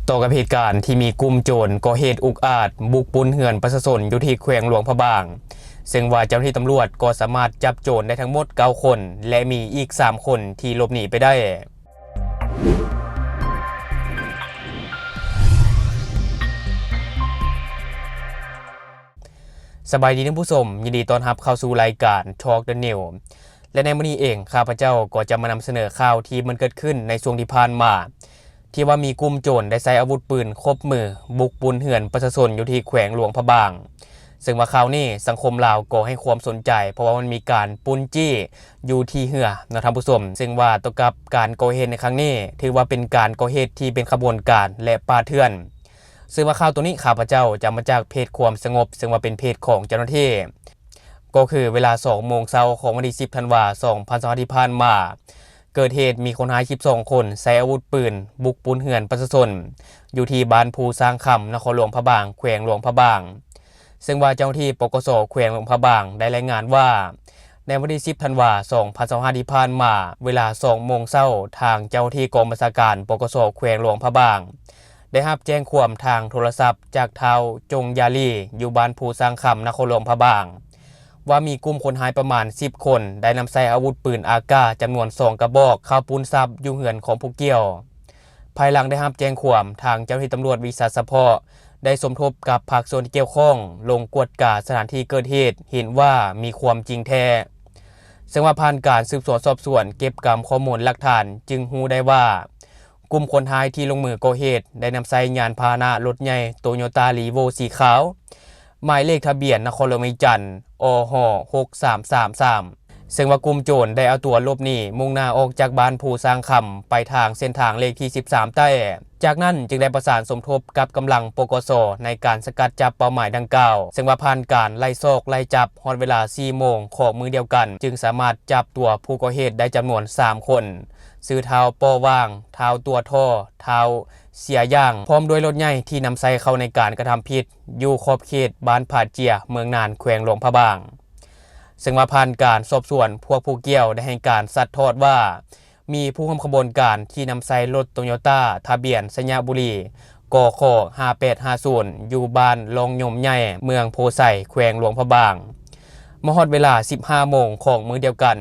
ຕໍ່ກັບເຫດການທີ່ມີກຸ່ມໂຈນກໍ່ເຫດອຸກອາດບຸກປຸ້ນເຮືອນປະຊາຊົນຢູ່ທີ່ແຂວງຫຼວງພະບາງ, ເຊິ່ງວ່າເຈົ້າໜ້າທີ່ຕຳຫຼວດກໍສາມາດຈັບໂຈນໄດ້ທັງໝົດເກົ້າຄົນ ແລະ ມີອີກສາມຄົນທີ່ຫຼົບໜີໄປໄດ້. ສະບາຍດີທ່ານຜູ້ຊົມ, ຍິນດີຕ້ອນຮັບເຂົ້າສູ່ລາຍການ Talk the News ແລະ ໃນມື້ນີ້ເອງ ຂ້າພະເຈົ້າກໍຈະມານຳສະເໜີຂ່າວທີ່ມັນເກີດຂຶ້ນໃນຊ່ວງທີ່ຜ່ານມາ ທີ່ວ່າມີກຸ່ມໂຈນໄດ້ໃຊ້ອາວຸດປືນຄົບມືບຸກປຸ້ນເຮືອນປະຊາຊົນຢູ່ທີ່ແຂວງຫຼວງພະບາງ. ເຊິ່ງວ່າຂ່າວນີ້ສັງຄົມລາວກໍໃຫ້ຄວາມສົນໃຈ ເພາະວ່າມັນມີການປຸ້ນຈີ້ຢູ່ທີ່ເຮືອເນາະທ່ານຜູ້ຊົມ, ເຊິ່ງວ່າຕໍ່ກັບການກໍ່ເຫດໃນຄັ້ງນີ້ ຖືວ່າເປັນການກໍ່ເຫດທີ່ເປັນຂະບວນການ ແລະ ປ່າເຖື່ອນ. ເຊິ່ງວ່າຂ່າວໂຕນີ້ຂ້າພະເຈົ້າຈະເອົາມາຈາກເພຈຄວາມສະຫງົບ, ເຊິ່ງວ່າເປັນເພຈຂອງເຈົ້າໜ້າທີ່. ກໍຄືເວລາສອງໂມງເຊົ້າຂອງວັນທີສິບທັນວາ ສອງພັນຊາວຫ້າ ທີ່ຜ່ານມາ, ເກີດເຫດມີຄົນຮ້າຍສິບສອງຄົນໃຊ້ອາວຸດປືນບຸກປຸ້ນເຮືອນປະຊາຊົນຢູ່ທີ່ບ້ານພູຊ້າງຄຳ ນະຄອນຫຼວງພະບາງ, ແຂວງຫຼວງພະບາງ. ເຊິ່ງວ່າເຈົ້າໜ້າທີ່ ປກສ ແຂວງຫຼວງພະບາງ ໄດ້ລາຍງານວ່າ ໃນວັນທີສິບທັນວາ ສອງພັນຊາວຫ້າ ທີ່ຜ່ານມາ, ເວລາສອງໂມງເຊົ້າ, ທາງເຈົ້າໜ້າທີ່ກອງບັນຊາການ ປກສ ແຂວງຫຼວງພະບາງ ໄດ້ຮັບແຈ້ງຄວາມທາງໂທລະສັບຈາກທ້າວ ຈົງຢາລີ ຢູ່ບ້ານພູຊ້າງຄຳ ນະຄອນຫຼວງພະບາງ ວ່າມີກຸ່ມຄົນຮ້າຍປະມານສິບຄົນ ໄດ້ນຳໃຊ້ອາວຸດປືນອາກາດຈຳນວນສອງກະບອກ ເຂົ້າປຸ້ນຊັບຢູ່ເຮືອນຂອງຜູ້ກ່ຽວ. ພາຍຫຼັງໄດ້ຮັບແຈ້ງຄວາມ, ທາງເຈົ້າໜ້າທີ່ຕຳຫຼວດວິຊາສະເພາະ ໄດ້ສົມທົບກັບພາກສ່ວນທີ່ກ່ຽວຂ້ອງ ລົງກວດກາສະຖານທີ່ເກີດເຫດ, ເຫັນວ່າມີຄວາມຈິງແທ້. ເຊິ່ງວ່າຜ່ານການສືບສວນສອບສວນ ເກັບກຳຂໍ້ມູນຫຼັກຖານ ຈຶ່ງຮູ້ໄດ້ວ່າ ກຸ່ມຄົນຮ້າຍທີ່ລົງມືກໍ່ເຫດ ໄດ້ນຳໃຊ້ຍານພາຫະນະລົດໃຫຍ່ ໂຕໂຍຕ້າ ຣີໂວ້ ສີຂາວ ໝາຍເລກທະບຽນນະຄອນຫຼວງວຽງຈັນ ອຫ ຫົກສາມສາມສາມ ເຊິ່ງວ່າກຸ່ມໂຈນໄດ້ເອົາຕົວຫຼົບໜີ ມຸ່ງໜ້າອອກຈາກບ້ານພູຊ້າງຄຳ ໄປທາງເສັ້ນທາງເລກທີສິບສາມໃຕ້. ຈາກນັ້ນຈຶ່ງໄດ້ປະສານສົມທົບກັບກຳລັງ ປກສ ໃນການສະກັດຈັບເປົ້າໝາຍດັ່ງກ່າວ, ເຊິ່ງວ່າຜ່ານການໄລ່ຊອກໄລ່ຈັບ ຮອດເວລາສີ່ໂມງຂອງມື້ດຽວກັນ ຈຶ່ງສາມາດຈັບຕົວຜູ້ກໍ່ເຫດໄດ້ຈຳນວນສາມຄົນ, ຊື່ທ້າວ ປໍຫວ່າງ, ທ້າວ ຕົວທໍ່, ທ້າວ ເສຍຢ່າງ ພ້ອມດ້ວຍລົດໃຫຍ່ທີ່ນຳໃຊ້ເຂົ້າໃນການກະທຳຜິດ ຢູ່ຂອບເຂດບ້ານຜາເຈຍ ເມືອງນານ ແຂວງຫຼວງພະບາງ. ເຊິ່ງວ່າຜ່ານການສອບສວນ ພວກຜູ້ກ່ຽວໄດ້ໃຫ້ການຊັດທອດວ່າ ມີຜູ້ຮ່ວມຂະບວນການທີ່ນຳໃຊ້ລົດໂຕໂຍຕ້າ ທະບຽນໄຊຍະບູລີ ກຂ ຫ້າແປດຫ້າສູນ ຢູ່ບ້ານລ່ອງຍົມໃຫຍ່ ເມືອງໂພໄຊ ແຂວງຫຼວງພະບາງ. ມາຮອດເວລາສິບຫ້າໂມງຂອງມື້ດຽວກັນ,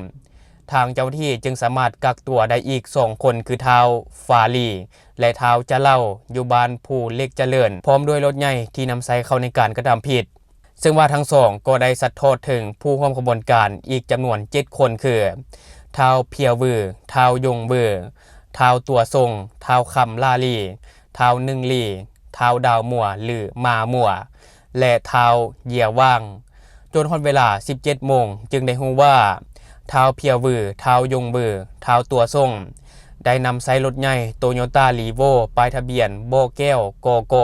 ທາງເຈົ້າໜ້າທີ່ຈຶ່ງສາມາດກັກຕົວໄດ້ອີກສອງຄົນ ຄືທ້າວ ຟາລີ ແລະ ທ້າວ ຈະເລົ່າ ຢູ່ບ້ານພູເຫຼັກຈະເລີນ ພ້ອມດ້ວຍລົດໃຫຍ່ທີ່ນຳໃຊ້ເຂົ້າໃນການກະທຳຜິດ. ເຊິ່ງວ່າທັງສອງກໍໄດ້ຊັດທອດເຖິງຜູ້ຮ່ວມຂະບວນການອີກຈຳນວນເຈັດຄົນ ຄື ທ້າວ ເພຍວື, ທ້າວ ຍົງວື, ທ້າວ ຕົວຊົງ, ທ້າວ ຄຳຫຼ້າລີ, ທ້າວ ໜຶ່ງລີ, ທ້າວ ດາວມົວ ຫຼື ໝາມົວ ແລະ ທ້າວ ເຢຍຫວ່າງ. ຈົນຮອດເວລາສິບເຈັດໂມງ ຈຶ່ງໄດ້ຮູ້ວ່າ ທ້າວ ເພຍວື, ທ້າວ ຍົງວື, ທ້າວ ຕົວຊົງ ໄດ້ນຳໃຊ້ລົດໃຫຍ່ໂຕໂຍຕ້າ ຣີໂວ້ ປ້າຍທະບຽນ ບໍ່ແກ້ວ ກກ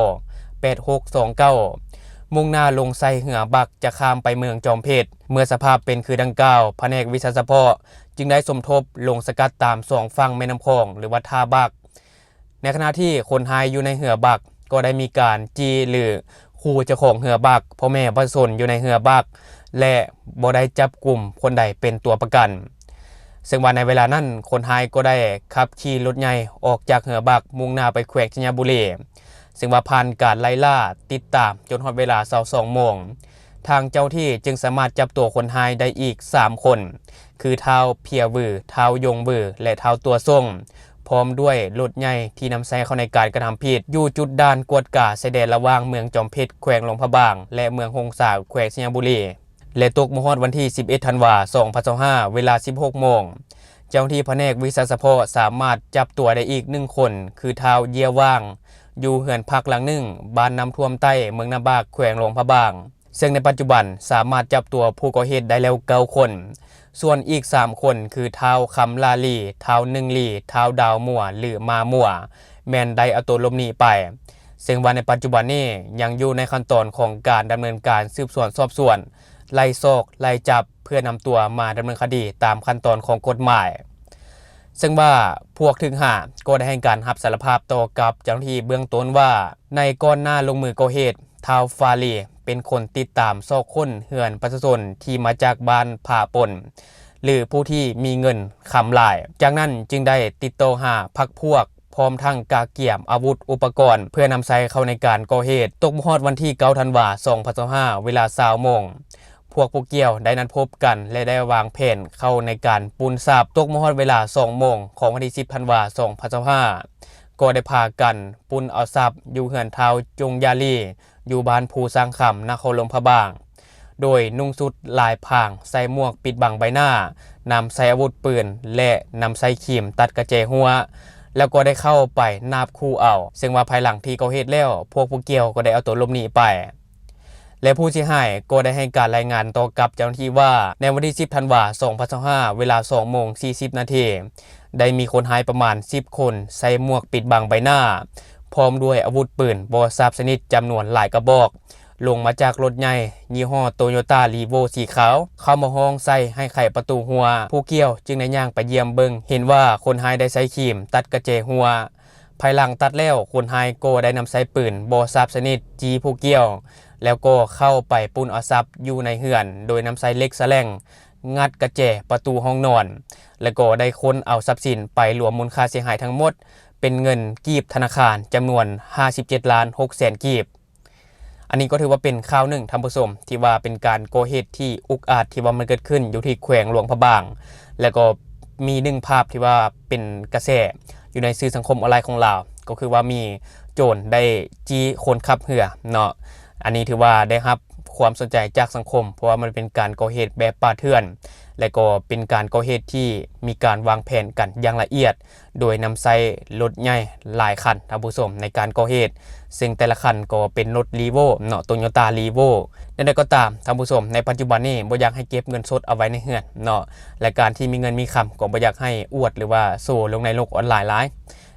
ແປດຫົກສອງເກົ້າ ມຸ່ງໜ້າລົງໃສ່ເຮືອບັກ ຈະຂ້າມໄປເມືອງຈອມເພັດ. ເມື່ອສະພາບເປັນຄືດັ່ງກ່າວ, ພະແນກວິຊາສະເພາະຈຶ່ງໄດ້ສົມທົບລົງສະກັດຕາມສອງຝັ່ງແມ່ນ້ຳຂອງ ຫຼືວ່າທ່າບັກ. ໃນຂະນະທີ່ຄົນຮ້າຍຢູ່ໃນເຮືອບັກ ກໍໄດ້ມີການຈີ້ ຫຼື ຂູ່ເຈົ້າຂອງເຮືອບັກ, ພໍ່ແມ່ປະຊາຊົນຢູ່ໃນເຮືອບັກ ແລະ ບໍ່ໄດ້ຈັບກຸມຄົນໃດເປັນຕົວປະກັນ. ເຊິ່ງວ່າໃນເວລານັ້ນ ຄົນຮ້າຍກໍໄດ້ຂັບຂີ່ລົດໃຫຍ່ອອກຈາກເຮືອບັກ ມຸ່ງໜ້າໄປແຂວງໄຊຍະບູລີ. ເຊິ່ງວ່າຜ່ານການໄລ່ລ່າຕິດຕາມຈົນຮອດເວລາຊາວສອງໂມງ, ທາງເຈົ້າໜ້າທີ່ຈຶ່ງສາມາດຈັບຕົວຄົນຮ້າຍໄດ້ອີກສາມຄົນ ຄື ທ້າວ ເພຍວື, ທ້າວ ຍົງວື ແລະ ທ້າວ ຕົວຊົງ ພ້ອມດ້ວຍລົດໃຫຍ່ທີ່ນຳໃຊ້ເຂົ້າໃນການກະທຳຜິດ ຢູ່ຈຸດດ່ານກວດກາຊາຍແດນລະຫວ່າງເມືອງຈອມເພັດ ແຂວງຫຼວງພະບາງ ແລະ ເມືອງຫົງສາ ແຂວງໄຊຍະບູລີ. ແລະ ຕົກມາຮອດວັນທີສິບເອັດທັນວາ ສອງພັນຊາວຫ້າ ເວລາສິບຫົກໂມງ, ເຈົ້າໜ້າທີ່ພະແນກວິຊາສະເພາະສາມາດຈັບຕົວໄດ້ອີກໜຶ່ງຄົນ ຄື ທ້າວ ເຢຍຫວ່າງ ຢູ່ເຮືອນພັກຫຼັງໜຶ່ງ ບ້ານນ້ຳຖ້ວມໃຕ້ ເມືອງນ້ຳບາກ ແຂວງຫຼວງພະບາງ. ເຊິ່ງໃນປັດຈຸບັນສາມາດຈັບຕົວຜູ້ກໍ່ເຫດໄດ້ແລ້ວເກົ້າຄົນ, ສ່ວນອີກສາມຄົນ ຄື ທ້າວ ຄຳຫຼ້າລີ, ທ້າວ ໜຶ່ງລີ, ທ້າວ ດາວມົວ ຫຼື ໝາມົວ ແມ່ນໄດ້ເອົາໂຕຫຼົບໜີໄປ. ເຊິ່ງວ່າໃນປັດຈຸບັນນີ້ຍັງຢູ່ໃນຂັ້ນຕອນຂອງການດຳເນີນການສືບສວນສອບສວນ, ໄລ່ຊອກ, ໄລ່ຈັບ ເພື່ອນຳຕົວມາດຳເນີນຄະດີຕາມຂັ້ນຕອນຂອງກົດໝາຍ. ເຊິ່ງວ່າພວກຖືກຫາກໍໄດ້ໃຫ້ການຮັບສາລະພາບຕໍ່ກັບເຈົ້າໜ້າທີ່ເບື້ອງຕົ້ນວ່າ ໃນກ່ອນໜ້າລົງມືກໍ່ເຫດ, ທ້າວ ຟາລີ ເປັນຄົນຕິດຕາມຊອກຄົ້ນເຮືອນປະຊາຊົນທີ່ມາຈາກບ້ານຜາປົນ ຫຼື ຜູ້ທີ່ມີເງິນຄຳຫຼາຍ. ຈາກນັ້ນຈຶ່ງໄດ້ຕິດຕໍ່ຫາພັກພວກ ພ້ອມທັງກະກຽມອາວຸດອຸປະກອນ ເພື່ອນຳໃຊ້ເຂົ້າໃນການກໍ່ເຫດ. ຕົກມາຮອດວັນທີເກົ້າ ທັນວາ ສອງພັນຊາວຫ້າ ເວລາຊາວໂມງ ພວກຜູ້ກ່ຽວໄດ້ນັດພົບກັນ ແລະ ໄດ້ວາງແຜນເຂົ້າໃນການປຸ້ນຊັບ. ຕົກມາຮອດເວລາສອງໂມງຂອງວັນທີສິບ ທັນວາ ສອງພັນຊາວຫ້າ ກໍໄດ້ພາກັນປຸ້ນເອົາຊັບຢູ່ເຮືອນທ້າວຈົງຢາລີ ຢູ່ບ້ານພູຊ້າງຄຳ ນະຄອນຫຼວງພະບາງ. ໂດຍນຸ່ງຊຸດລາຍພາງ, ໃສ່ໝວກປິດບັງໃບໜ້າ, ນຳໃຊ້ອາວຸດປືນ ແລະ ນຳໃຊ້ຄີມຕັດກະແຈຫົວ ແລ້ວກໍໄດ້ເຂົ້າໄປນາບຂູ່ເອົາ, ເຊິ່ງວ່າພາຍຫຼັງທີ່ກໍ່ເຫດແລ້ວ, ພວກຜູ້ກ່ຽວກໍໄດ້ເອົາຕົວຫຼົບໜີໄປ ແລະ ຜູ້ເສຍຫາຍກໍໄດ້ໃຫ້ການລາຍງານຕໍ່ກັບເຈົ້າໜ້າທີ່ວ່າ ໃນວັນທີສິບ ທັນວາ ສອງພັນຊາວຫ້າ ເວລາສອງໂມງສີ່ສິບນາທີ ໄດ້ມີຄົນຮ້າຍປະມານສິບຄົນ ໃສ່ໝວກປິດບັງໃບໜ້າ ພ້ອມດ້ວຍອາວຸດປືນບໍ່ຊາບຊະນິດຈຳນວນຫຼາຍກະບອກ ລົງມາຈາກລົດໃຫຍ່ຍີ່ຫໍ້ໂຕໂຍຕ້າຣີໂວ້ສີຂາວ ເຂົ້າມາຮ້ອງໃສ່ໃຫ້ໄຂປະຕູຫົວ. ຜູ້ກ່ຽວຈຶ່ງໄດ້ຍ່າງໄປຢ້ຽມເບິ່ງ ເຫັນວ່າຄົນຮ້າຍໄດ້ໃຊ້ຄີມຕັດກະແຈຫົວ. ພາຍຫຼັງຕັດແລ້ວ, ຄົນຮ້າຍກໍໄດ້ນຳໃຊ້ປືນບໍ່ຊາບຊະນິດຈີ້ຜູ້ກ່ຽວ ແລ້ວກໍເຂົ້າໄປປຸ້ນເອົາຊັບຢູ່ໃນເຮືອນ ໂດຍນຳໃຊ້ເຫຼັກສະແຫຼງງັດກະແຈປະຕູຫ້ອງນອນ ແລ້ວກໍໄດ້ຄົ້ນເອົາຊັບສິນໄປລວມມູນຄ່າເສຍຫາຍທັງໝົດ ເປັນເງິນກີບທະນາຄານຈຳນວນຫ້າສິບເຈັດລ້ານຫົກແສນກີບ. ອັນນີ້ກໍຖືວ່າເປັນຂ່າວໜຶ່ງ, ທ່ານຜູ້ຊົມ, ທີ່ວ່າເປັນການກໍ່ເຫດທີ່ອຸກອາດ ທີ່ວ່າມັນເກີດຂຶ້ນຢູ່ທີ່ແຂວງຫຼວງພະບາງ ແລ້ວກໍມີໜຶ່ງພາບທີ່ວ່າເປັນກະແສຢູ່ໃນສື່ສັງຄົມອອນລາຍຂອງລາວ, ກໍຄືວ່າມີໂຈນໄດ້ຈີ້ຄົນຂັບເຮືອເນາະ. ອັນນີ້ຖືວ່າໄດ້ຮັບຄວາມສົນໃຈຈາກສັງຄົມ, ເພາະວ່າມັນເປັນການກໍ່ເຫດແບບປ່າເຖື່ອນ ແລະ ກໍເປັນການກໍ່ເຫດທີ່ມີການວາງແຜນກັນຢ່າງລະອຽດ ໂດຍນຳໃຊ້ລົດໃຫຍ່ຫຼາຍຄັນ, ທ່ານຜູ້ຊົມ, ໃນການກໍ່ເຫດ, ເຊິ່ງແຕ່ລະຄັນກໍເປັນລົດຣີໂວ້ເນາະ, ໂຕໂຍຕ້າຣີໂວ້. ແນວໃດກໍຕາມ, ທ່ານຜູ້ຊົມ, ໃນປັດຈຸບັນນີ້ບໍ່ຢາກໃຫ້ເກັບເງິນສົດເອົາໄວ້ໃນເຮືອນເນາະ, ແລະ ການທີ່ມີເງິນມີຄຳກໍບໍ່ຢາກໃຫ້ອວດ ຫຼືວ່າໂຊລົງໃນໂລກອອນລາຍຫຼາຍ,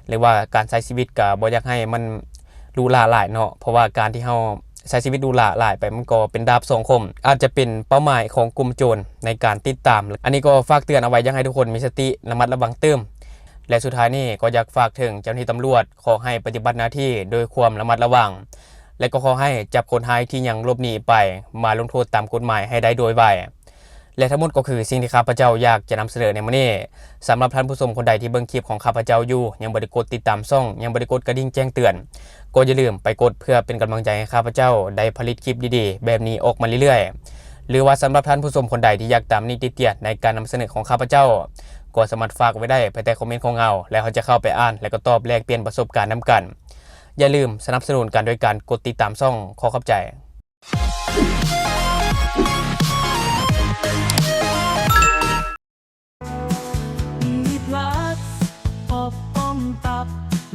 ຫຼືວ່າການໃຊ້ຊີວິດກໍບໍ່ຢາກໃຫ້ມັນຫຼູຫຼາຫຼາຍເນາະ, ເພາະວ່າການທີ່ເຮົາໃຊ້ຊີວິດຫຼູຫຼາຫຼາຍໄປ ມັນກໍເປັນດາບສອງຄົມ, ອາດຈະເປັນເປົ້າໝາຍຂອງກຸ່ມໂຈນໃນການຕິດຕາມ. ອັນນີ້ກໍຝາກເຕືອນເອົາໄວ້, ຢາກໃຫ້ທຸກຄົນມີສະຕິ ລະມັດລະວັງຕື່ມ. ແລະ ສຸດທ້າຍນີ້ກໍຢາກຝາກເຖິງເຈົ້າໜ້າທີ່ຕຳຫຼວດ, ຂໍໃຫ້ປະຕິບັດໜ້າທີ່ໂດຍຄວາມລະມັດລະວັງ ແລະ ກໍຂໍໃຫ້ຈັບຄົນຮ້າຍທີ່ຍັງຫຼົບໜີໄປມາລົງໂທດຕາມກົດໝາຍໃຫ້ໄດ້ໂດຍໄວ. ແລະ ທັງໝົດກໍຄືສິ່ງທີ່ຂ້າພະເຈົ້າຢາກຈະນຳສະເໜີໃນມື້ນີ້. ສຳລັບທ່ານຜູ້ຊົມຄົນໃດທີ່ເບິ່ງຄລິບຂອງຂ້າພະເຈົ້າຢູ່ ຍັງບໍ່ໄດ້ກົດຕິດຕາມຊ່ອງ, ຍັງບໍ່ໄດ້ກົດກະດິ່ງແຈ້ງເຕືອນ, ກໍຢ່າລືມໄປກົດເພື່ອເປັນກຳລັງໃຈໃຫ້ຂ້າພະເຈົ້າໄດ້ຜະລິດຄລິບດີໆແບບນີ້ອອກມາເລື້ອຍໆ. ຫຼືວ່າສຳລັບທ່ານຜູ້ຊົມຄົນໃດທີ່ຢາກຕາມນິດຕິດຕຽນໃນການນຳສະເໜີຂອງຂ້າພະເຈົ້າ, ກໍສາມາດຝາກໄວ້ໄດ້ພາຍໃຕ້ຄອມເມັນຂອງເຮົາ ແລະ ເຮົາຈະເຂົ້າໄປອ່ານ ແລະ ກໍຕອບແລກປ່ຽນປະສົບການນຳກັນ. ຢ່າລືມສະໜັບສະໜູນກັນໂດຍການກົດຕິດຕາມຊ່ອງ. ຂໍຂອບໃຈ. ມີພລັສ ອົບອົມຕັບ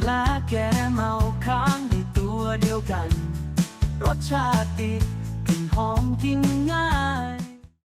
ແລະ ແກມເອົາຄ້າງໃນຕົວດຽວກັນ. ລົດຊາດຕິດ ກິ່ນຫອມກິ່ນ